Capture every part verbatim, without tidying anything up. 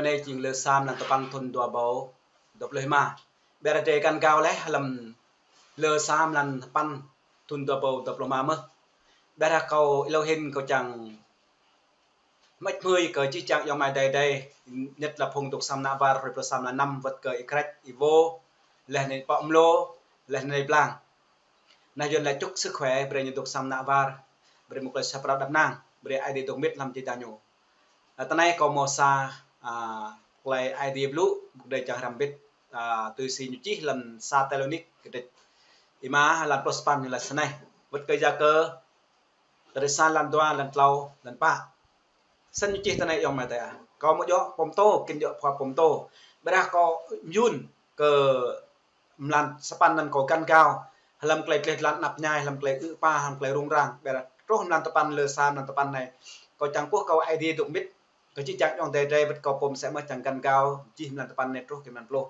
Anai jing lơ sa mlan tơpăn thun dua rơbâo dua pluh rơma. Ƀiădah drơi găn gao laih hlăm lơ sa mlan tơpăn thun dua rơbâo dua pluh rơma mơh. Ƀiădah kâo êlâo hĭn kâo čang hmư̆ hmư̆ kơ jih jang ayŏng amai adơi, nhất là phung dôk sa mơnă war, hrơi pluh sa mlan năm, wơ̆t kơ Y Krĕč, Y Vô, laih anŭn Y Pŏk Mlô, laih anŭn Y Blang. Anai Yuan laĭ chúc sức khỏe, brơi ñu dôk sa mơnă war, brơi mơ̆ng tơlơi sa prăp đăp năng, brơi Ơi Adai dôk mĭt hlăm jih jang ñu. Ơ, tơ anai kâo hmâo sa, ơ, tơlơi Ơi Adai blŭ, ƀu djơ̆ čang hrăm ƀĭt, ơ, tui si ñu čih hlăm sa Têsalônik, kơdrêč rơma, lan pluh sapăn ñu laĭ snei. Wơ̆t kơ Yakơ, kơdrêč sa, lan dua, lan klâo, lan pă. Snăn ñu čih tơ anai ayŏng amai adơi ah. Kâo hmâo djŏ pô pơtô, kĭn djŏ khua pô pơtô. Ƀiădah kâo mơyŭn kơ mlan sapăn anŭn kâo găn gao hlăm tơlơi gleh glan anăp ñai, hlăm tơlơi ư̆ êpa, hlăm tơlơi rŭng răng. Ƀiădah truh mlan tơpăn, lơ sa mlan tơpăn anai, kâo čang kơkuh kơ Ơi Adai dôk mĭt kơ jih jang ayŏng adơi, wơ̆t kâo pô mơsĕ mơh čang găn gao jih mlan tơpăn anai truh kơ mlan pluh.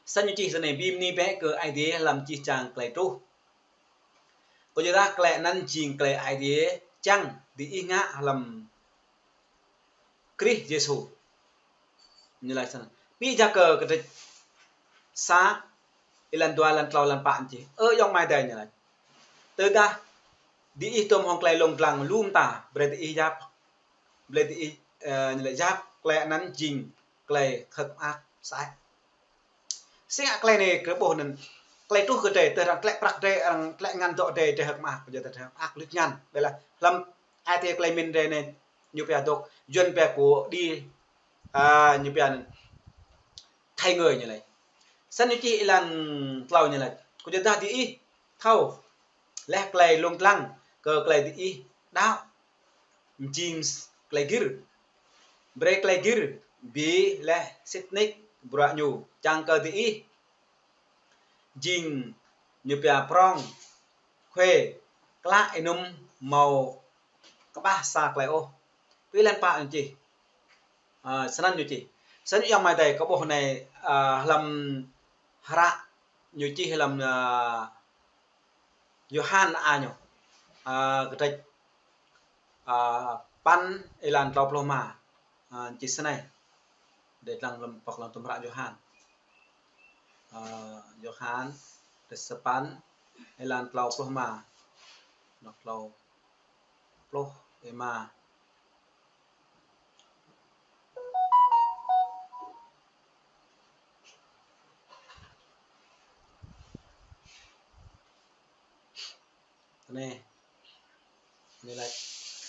Snăn ñu čih tơ anai: Bi mni bĕ kơ Ơi Adai hlăm jih jang tơlơi truh. Kơ yua dah tơlơi anŭn jing tơlơi Ơi Adai čang diih ngă hlăm Krist Yêsu. Ñu laĭ snăn. Pi Yakơ kơdrêč sa, êlan dua, lan klâo, lan pă ñu čih: Ơ ayŏng amai adơi, ñu laĭ, tơdah diih tŭm hŏng tơlơi lông dlăng lu mơta, brơi diih yap, brơi diih, ơ, ñu laĭ yap tơlơi anŭn jing tơlơi hơ̆k mơak sơăi. Si ngă tơlơi anai kơ ƀuh anŭn, tơlơi truh kơ drơi, tơdah arăng tlĕ prăk drơi, arăng tlĕ ngăn dŏ drơi, drơi hơ̆k mơak, kơ yua dah drơi hơ̆k mơak luč ngăn. Ƀiădah hlăm ai tiê tơlơi mĭn drơi anai, ñu pia dôk, Yuan pia của đi, ơ, ñu pia anŭn, thay người ñu laĭ. Snăn ñu čih êlan klâo ñu laĭ: Kơ yua dah diih thâo laih tơlơi lông dlăng kơ tơlơi diih đaŏ jing tơlơi gir. Brơi tơlơi gir bi laih sĭt nik bruă ñu, čang kơ diih jing ñu pia prŏng, khue, klă, ênŭm, hmâo kơƀah sa tơlơi ôh. Tui êlan pă ñu čih. Ơ, snăn ñu čih. Snăn ayŏng amai adơi, kâo ƀuh anai, ơ, hlăm hră ñu čih hlăm, ơ, Yôhan a ñu, ơ, kơdrêč, ơ, sapăn êlan klâo pluh rơma, ơ, čih snei. Dêh lăng hlăm pŏk lăng tŭm hră Yôhan. Ơ, Yôhan, kơdrêč sapăn êlan klâo pluh rơma. Anŏ klâo pluh rơma. Tơ anai. Ñu laĭ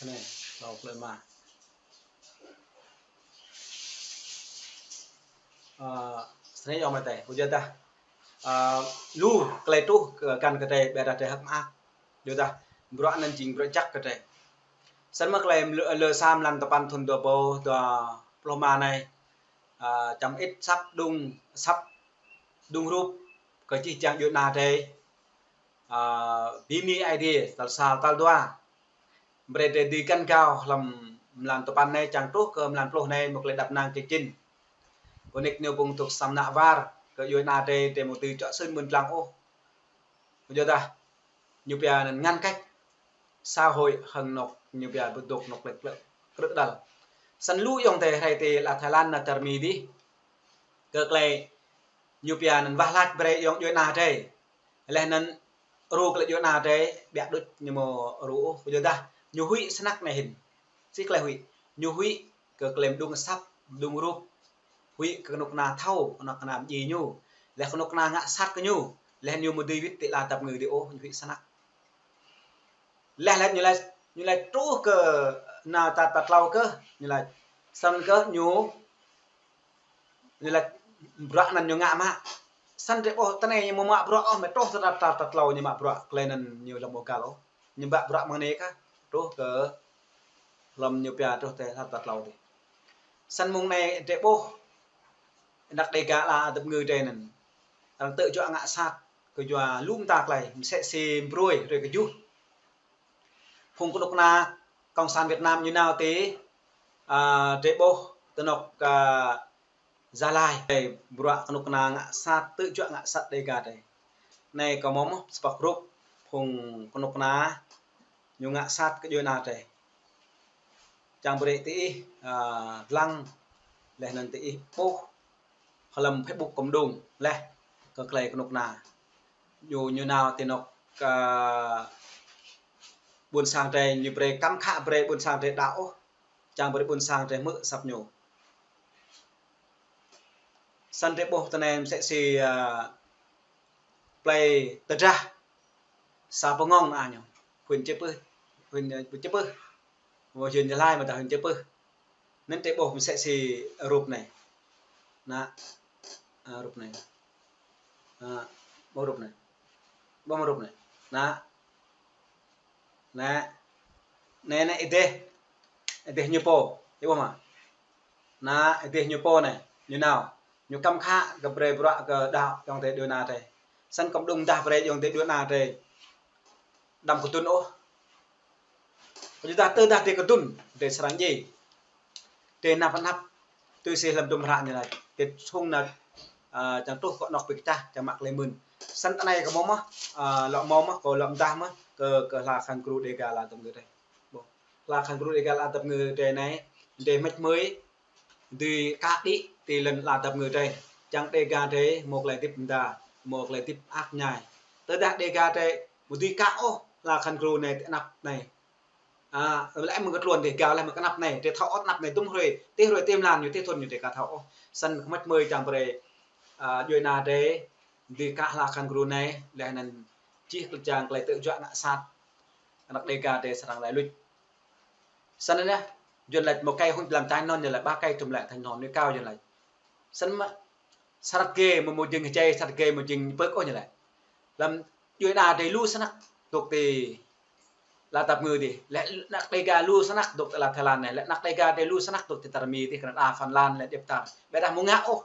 tơ anai, klâo pluh rơma. Ơ, tơ anai ayŏng amai adơi, kơ yua dah, ơ, lu tơlơi truh kơ găn kơ drơi, ƀiădah drơi hơ̆k mơak. Yua dah bruă anŭn jing bruă jăk kơ drơi. Snăn mơ̆ tơlơi lơ, lơ sa mlan tơpăn thun dua rơbâo dua pluh rơma anai, ơ, čăm ĭt asăp đŭng, asăp đŭng rup kơ jih jang djuai ana drơi. Ơ, bi mni Ơi Adai, tal sa, tal dua. Brơi drơi dưi găn gao hlăm mlan tơpăn anai čang truh kơ mlan pluh anai mơ̆ng tơlơi đăp năng čĭn čĭn. Ônik ñu ƀơ̆ng dôk sa mơnă war kơ djuai ana drơi, drơi hmâo dưi čŏk sưn mơ̆n dlăng ôh. Kơ yua dah ñu pia anŭn ngăn cách xã hội hăng anŏ ñu pia ƀu dôk anŏ tơlơi krư̆, krư̆ đăl. Snăn lu ayŏng adơi hrơi ti ala Thái Lan anai tơrmi dih. Kơ tơlơi ñu pia anŭn wah lač brơi ayŏng djuai ana drơi. Laih anŭn rŭ tơlơi djuai ana drơi, ƀiă đôč ñu hmâo rŭ ôh, kơ yua dah ñu huĭ snăk anai hĭn. Si tơlơi huĭ? Ñu huĭ kơ tơlơi mơđung asăp, mơđung rup. Huĭ kơ kơnuk kơna thâo, kơnuk kơna mdjiê ñu. Laih kơnuk kơna ngă sat kơ ñu. Laih ñu hmâo dưi wĭt ti ala dap kơngư dih ôh, ñu huĭ snăk. Laih laĭ ñu laĭ, ñu laĭ truh kơ nao tat tal tlâo kơh, ñu laĭ. Snăn kơh ñu, ñu laĭ bruă anŭn ñu ngă mă. Snăn drơi ƀuh tơ anai ñu hmâo mă bruă ôh, mơ̆ truh tat, tat, tat tal tlâo ñu mă bruă, tơlơi anŭn ñu lŏm ƀu găl ôh. Ñu mă bruă mơ̆ng anai kah, truh kơ hlăm ñu pia truh tơ tat, tat tal tlâo dih. Snăn mơ̆ng anai drơi ƀuh, anăk Dêga ala dap kơngư drơi anŭn. Arăng tơjuă ngă sat, kơ yua lu mơta tơlơi, mơsĕ si mbruih, hrơi kơ juh. Phung kơnuk kơna Cộng sản Việt Nam ñu nao ti, ơ, drơi ƀuh tơ anŏ, ơ, Gia Lai. Bruă kơnuk kơna ngă sat, tơjuă ngă sat Dêga drơi. Anai kâo hmâo mơ̆ sa pŏk rup phung kơnuk kơna ñu ngă sat kơ djuai ana drơi. Čang brơi diih, ơ, dlăng Laih anŭn tơ ih ƀuh hlăm Facebook kơmđung laih kơ tơlơi kơnuk kơna. Ñu, ñu nao tơ anŏ kơ ƀuôn sang drơi, ñu brơi kăm khă brơi ƀuôn sang drơi đaŏ ôh, čang brơi ƀuôn sang drơi hmư̆ asăp ñu. Săn drơi ƀuh tơ anai mơsĕ si, a, plơi Tơdrah, să Pơngŏng anai ñu, huyện Chư Pưh, huyện, ơ, Chư Pưh, huyện Gia Lai mơ̆ ta huyện Chư Pưh. Anŭn drơi ƀuh mơsĕ si rup anai. Anai, a, rup anai. A, ƀuh rup anai. Ƀuh mơ̆ rup anai. Anai. Anai. Anai, anai, ih dêh. Ih dêh ñu pô. Ih ƀuh mơ̆? Anai, ih dêh ñu pô anai. Ñu nao. Ñu kăm khă kơ brơi bruă kơ đaŏ ayŏng adơi djuai ania drơi. Săn kơmđung dah brơi ayŏng adơi djuai ania drơi. Đăm kơdŭn ôh. Kơ ñu dah tơdah drơi kơdŭn, drơi srăng djai. Drơi anăp anăp, tui si hlăm tum hră ñu laĭ. Drơi sung anai, a, čang truh kơ anŏ pĭk čah, čang mă tơlơi mưn. Săn tơ anai kâo hmâo mơ̆, a, lŏ hmâo mơ̆, kâo lŏ mơdah mơ̆, kơ, kơ hla Khăn Gru Dega la Dap Ngư drơi. Ƀuh. Hla Khăn Gru Dega la Dap Ngư drơi anai, drơi mĕt mơi, dưi kă đĭ tơ lŏn la Dap Ngư drơi. Čang Dega drơi, hmâo tơlơi hơdip mơda, hmâo tơlơi hơdip ăk ñai. Tơdah Dega drơi, hmâo dưi kă ôh, hla Khăn Gru anai tơ anăp anai. A, lĕ mơ̆ng kơ tluôn drơi gao lĕ mơ̆ng kơ anăp anai, drơi thâo ôh anăp anai dŭm hrơi, tơ hrơi tơ mlan ñu tơ thŭn ñu drơi ka thâo ôh. Săn kơ mĕt mơi čang brơi, a, djuai ania drơi, dưi kă hla Khăn Gru anai, laih anŭn čih kơ čang tơlơi tơjuă ngă sat. Anăk Dega drơi srăng laĭ luč. Săn anai, Yuan laĭ một cây không làm thành non, ñu laĭ ba cây tum lĕ thành non, ñu kâo Yuan laĭ. Săn mơ̆, sat rơgơi mơ̆ hmâo jing hơjai, sat rơgơi mơ̆ jing pơ̆k ôh ñu laĭ. Lăm djuai ania drơi lu snăk dŏ tơ la Dap Ngư adih. Lĕ anăk Dega lu snăk dŏ tơ la Thái Lan anai. Lĕ anăk Dega drơi lu snăk dŏ tơ Tar Mi adih, Canada, Phần Lan, lĕ djŏp tar. Ƀiădah hmâo ngă ôh.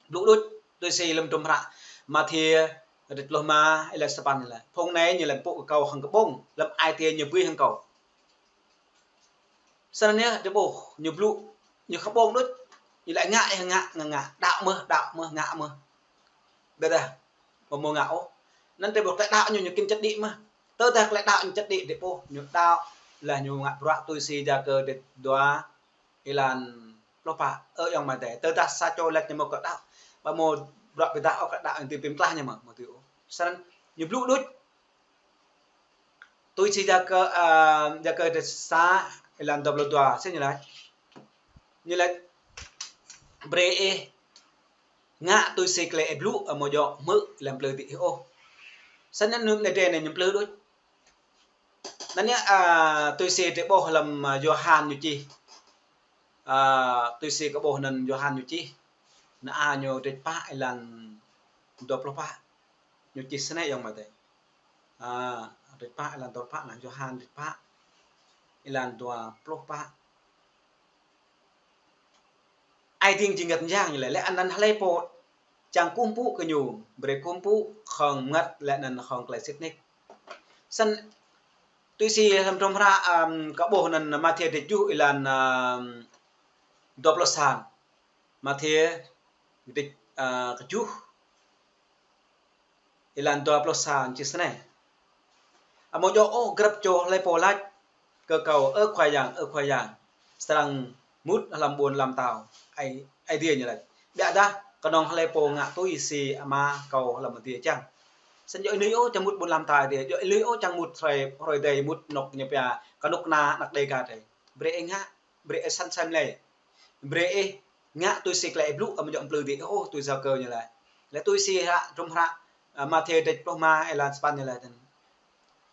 Blŭ đôč, tui si lăm tum hră Mathiơ, rơdit pluh rơma, êlan sapăn ñu laĭ. Phung anai ñu laĭ pơpŭ kơ kâo hăng kơƀông, lăm ai tiê ñu bưi hăng kâo. Săn anai drơi ƀuh, ñu blŭ, ñu kơƀông đôč, ñu laĭ ngă, ih ngă, ngă, ngă, đaŏ mơ̆, đaŏ mơ̆, ngă mơ̆. Ƀiădah, ƀu hmâo ngă ôh. Anŭn drơi ƀuh tơlơi đaŏ ñu, ñu kĭn čăt đĭ mơ̆. Tơdah tơlơi đaŏ ñu čăt đĭ, drơi ƀuh, ñu đaŏ, laih ñu ngă bruă tui si Yakơ rơdit dua, êlan pluh pă, ơ ayŏng amai adơi. Tơdah sa čô laĭ ñu hmâo kơ đaŏ, ƀu hmâo bruă pơdah ôh kơ đaŏ, ñu dưi pơklaih ñu mơ̆, hmâo dưi ôh. Săn, ñu blŭ đôč. Tui si Yakơ, a, Yakơ rơdit sa, êlan dua pluh dua, sĭt ñu laĭ. Ñu laĭ, brơi ih ngă tui si tơlơi ih blŭ, amâo djơ̆ hmư̆ lăm plư dih ôh. Săn anŭn anai drơi anai ñu plư đôč. Anŭn yơh, a, tui si drơi ƀuh lăm, a, Yôhan ñu čih. A, tui si kâo ƀuh anŭn Yôhan ñu čih. Anŭn a ñu rơdit pă êlan dua pluh pă. Ñu čih snei ayŏng amai adơi. A, rơdit pă êlan dua pluh pă, anŭn Yôhan rơdit pă êlan dua pluh pă. Ai tiê jing ngăt mơyang ñu laĭ, lĕ anăn hlơi pô čang kơkuh pơpŭ kơ ñu, brơi kơkuh pơpŭ hăng mơngăt lĕ anăn hăng tơlơi sĭt nik. Săn tui si lăm tum hră, ăm, kâo ƀuh anăn Mathiơ rơdit tơjuh êlan, ăm, dua pluh sa. Mathiơ rơdit, a, tơjuh êlan dua pluh sa čih snei. Amâo djơ̆ ôh grăp čô hlơi pô laĭ kơ kâo, Ơ Khua Yang, Ơ Khua Yang, srăng mŭt hlăm ƀuôn ala mtao Ai, Aê Diê ñu laĭ. Ƀiădah kơnơ̆ng hlơi pô ngă tui si Ama kâo hlăm adiê čang. Săn djơ̆ ih ƀuh ôh čang mŭt ƀuôn ala mtao Aê Diê, djơ̆ ih ƀuh ôh čang mŭt hrơi, hrơi adih mŭt anŏ ñu pia kơnuk kơna anăk Dega adih. Brơi ih ngă, brơi ih săn sem lĕ. Brơi ih ngă tui si tơlơi ih blŭ, amâo djơ̆ plư dih ôh, tui Yakơ ñu laĭ. Lĕ tui si hră, tum hră, a, Mathiơ rơdit pluh rơma êlan sapăn ñu laĭ.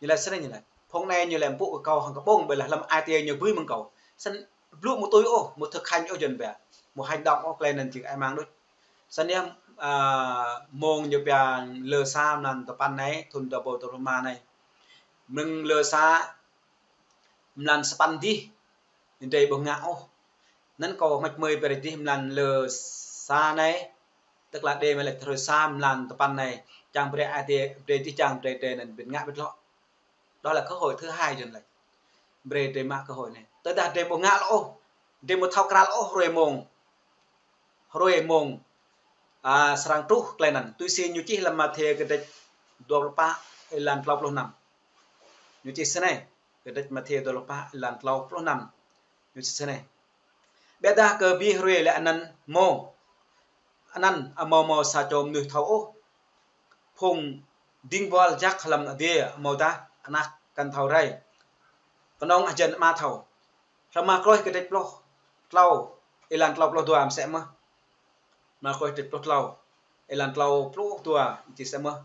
Ñu laĭ snei ñu laĭ. Phung anai ñu laĭ pơpŭ kơ kâo hăng kơƀông, ƀiădah lăm ai tiê ñu bưi mơ̆ng kâo. Săn blŭ hmâo tui ôh, hmâo thực hành ôh Yuan pia. Hmâo hành động ôh, tơlơi anŭn jing ai mang đôč. Săn yơh, a, mông ñu pia lơ sa mlan tơpăn anai, thŭn dua ƀâo dua pluh rơma anai. Mơ̆ng lơ sa mlan sapăn adih, drơi ƀu ngă ôh. Anŭn kâo mĕt mơi brơi dih mlan lơ sa anai, tức là đê mơi laĭ hrơi sa mlan tơpăn anai, čang brơi ai tiê, brơi dih čang brơi drơi anŭn ƀing ngă ƀiă lŏ. Đó là cơ hội thứ hai Yuan laĭ. Brơi drơi mă cơ hội anai. Tơdah drơi ƀu ngă lŏ ôh, drơi ƀu thâo krăn lŏ ôh, hrơi mông. Hrơi mông, a, srăng truh tơlơi anŭn. Tui si ñu čih lăm Mathiơ kơdrêč dua pluh pă, êlan klâo pluh năm. Ñu čih snei. Kơdrêč Mathiơ dua pluh pă, êlan klâo pluh năm. Ñu čih snei. Ƀiădah kơ abih hruê lĕ anăn mông, anăn amâo mâo sa čô mnuih thâo ôh. Phung dĭng buăl jak hlăm adiê amâodah anak kăn thâo rai. Kơnơ̆ng hơjăn Ama thâo. Hlăm Markôs kdrêč pluh klâo, êlan klâo pluh dua msĕ mơh. Markôs kdrêč pluh klâo, êlan klâo pluh dua, čih msĕ mơh.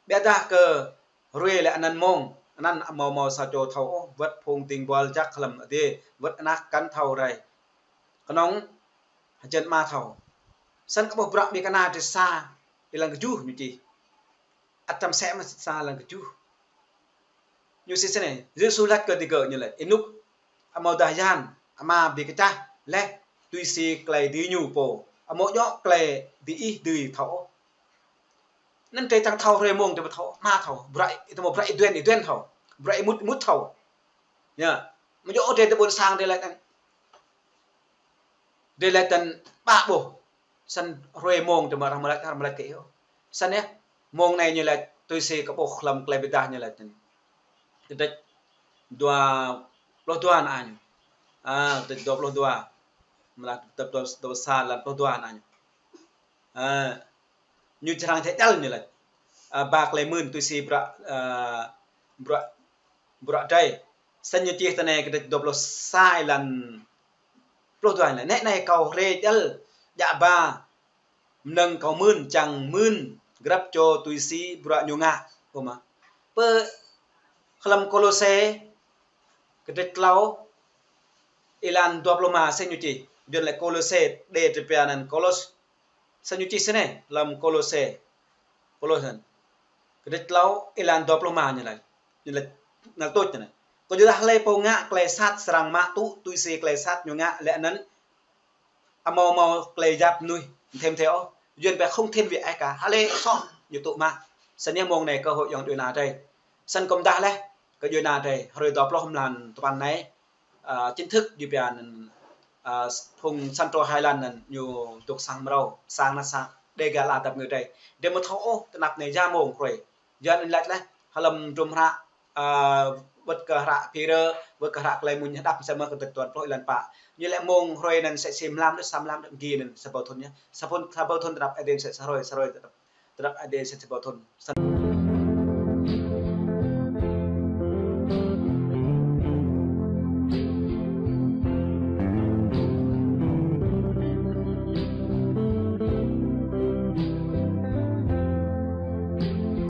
Ƀiădah kơ hruê lĕ anăn mông, anăn amâo mâo sa čô thâo ôh, wơ̆t phung dĭng buăl jak hlăm adiê, wơ̆t anak kăn thâo rai. Kơnơ̆ng hơjăn Ama thâo. Snăn kơ ƀuh bruă ƀĭng kna kdrêč sa, êlan kjuh ñu čih. Ăt čăm msĕ mơh sa êlan kjuh. Ñu čih snei, Yêsu laĭ kơ digơ̆ ñu laĭ: Ênuk amâodah yan Ama bi kčah laih tui si klei diñu pô, amâo djŏ klei diih dưi thâo ôh. Anăn drei čang thâo hruê mông drei ƀu thâo, Ama thâo, bruă ih tơ mâo bruă ih duên, ih duên thâo, bruă ih mŭt, ih mŭt thâo. Yơh, amâo djŏ drei tơ ƀuôn sang drei laĭ anăn. Drei laĭ tăn ƀă ƀuh. Snăn hruê mông drei mơ̆ arăng mă laĭ, arăng mă laĭ kơ ih. Snăn yơh, mông anei ñu laĭ tui si kơ ƀuh hlăm klei bi êdah ñu laĭ tăn. Kdrêč dua pluh dua anăn ñu. A, kdrêč dua pluh dua. Mă laĭ kdrêč dua pluh sa êlan pluh dua anăn ñu. A, ñu črang čĕ djăl ñu laĭ. A, ba klei mưn tui si bruă, a, bruă, bruă drei. Snăn ñu čih tơ anei kdrêč dua pluh sa êlan pluh dua anei. Nĕ anei kâo hrê djăl djă ba mnơ̆ng kâo mưn čang mưn grăp čô tui si bruă ñu ngă. Ơ mơh. Pơ hlăm Kôlôse kdrêč klâo êlan dua pluh ma snei ñu čih. Yuăn laĭ Kôlôse, đe drei pia anăn Kôlôs. Snăn ñu čih snei hlăm Kôlôse. Kôlôs anăn. Kdrêč klâo êlan dua pluh ma ñu laĭ. Ñu laĭ, ñu laĭ tuč anăn. Kyuadah hlei pô ngă klei sat srăng mă tŭ tui si klei sat ñu ngă, lĕ anăn amâo mâo klei yap mnuih thêm thê ôh. Yuăn pia không thiên vị ai cả. Hlei soh ñu tŭ mă. Snăn yơh mông anei kơ hội ayŏng djuê ana drei. Snăn kâo mdah laih kơ djuê ana drei, hruê dua pluh mlan tơpăn anei, a, chính thức ñu pia anăn, a, phung Central Highland anăn ñu dôk sang mrâo, sang anăn sang Dega la dap ngơ drei. Drei amâo thâo ôh tơ anăp anei ya mông hruê. Yuăn laĭ laih, hlăm hdruôm hră, a, wơ̆t kơ hră Phi-rơ, wơ̆t kơ hră Klei Mmuñ Hơđăp msĕ mơh kdrêč dua pluh êlan pă. Ñu laĭ mông hruê anăn msĕ si mlam đuč, sa mlam đuč, gi anăn sa êbâo thŭn yơh. Sa êbâo, sa êbâo thŭn tơnap Ơi Adai msĕ sa hruê, sa hruê tơnap, tơnap Ơi Adai msĕ sa êbâo thŭn. Sa